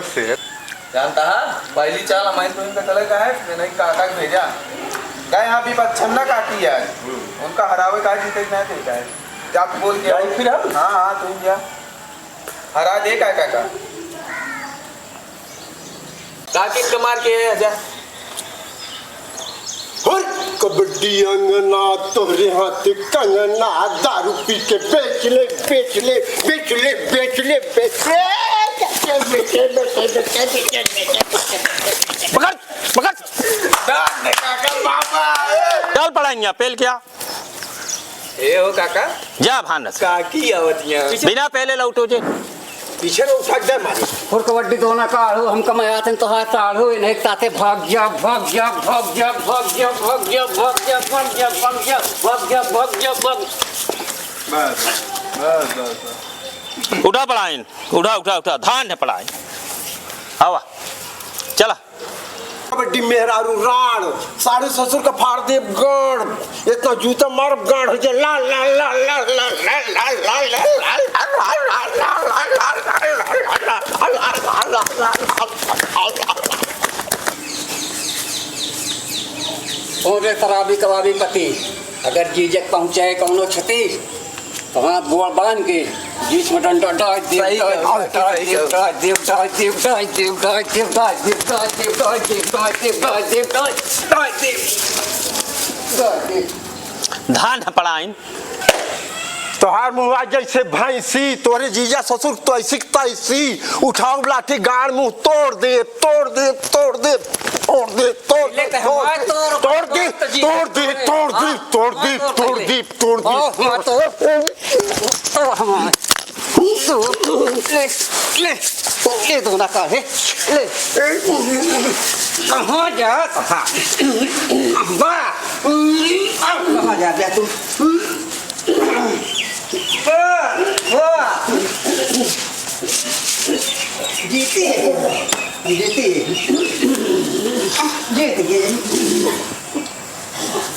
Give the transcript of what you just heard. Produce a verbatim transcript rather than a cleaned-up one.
सेठ। जानता है, पहली चाल हमारी तो इनका चले का है, मैं नहीं काका के भेजा। गए यहाँ भी बच्चन ना काटी है। हम्म। उनका हरावे का जीते ना थे का है। जा तू बोल के जाई आओ। फिर हम? हाँ, हाँ, तू जा। हरा दे काका का। काकी के मार के है, जा। हुर, कबड्डी अंगना, तोहरे हाथ कंगना, दारू पी के बेच ले, बेच ले, बेच ले, बेच ले, बेच ले, बेच ले। पकड़, पकड़। डाल दे काका बाबा, ए। डाल पड़ा इन्हें, पेल क्या? ए हो काका। जा भानस। काकी आवतिया। बिना पेले लौटो जे। पीछे लो, उठा दे मारे। और कबड्डी दोना का आड़ो, हम कमाया थे तो हाथ आड़ो, इन्हें ताते भाग जा, भाग जा, भाग जा। बस, बस, बस, बस। उठा पड़ाइन, उठा, उठा, उठा, धान है पड़ाइन। आवा, चला। कबड्डी मेहरारू राड़, साढ़ू ससुर का फाड़ देब गाड़, इतना जूता मारब गाड़ हो जाए, ला, ला, ला। कौन रे शराबी कबाबी पति, अगर जीजक पहुँचे कौनो क्षति, तो हाथ गोड़ बांध के बीच में डंडा डाल दे, सही कहो, डाल दे, सही कहो। डाल दे, डाल दे। धान है पड़ाइन। तोहार मुँह आज जैसे भैंसी, तोहरे जीजा ससुर तो ऐसी की तैसी। उठाओ लाठी गाड़ मुँह तोड़ दे, तोड़ दे, तोड़ दे, तोड़ दे, तोड़ दे, ले तो तोड़ हमार दे, तोड़, तोड़ दे, तोड़ दे, तोड़ दे, हाँ, तोड़ दे, हाँ, तोड़ तोड़ दे, दे। तोड़ दे। हाँ, हाँ, तो। तो हमार। तो, ले, ले, ले दोना का है, ले। कहाँ जा, कहाँ? वाह, अब कहाँ जा बे तू? वाह, वाह। जीती है, जीती है। जीत गए।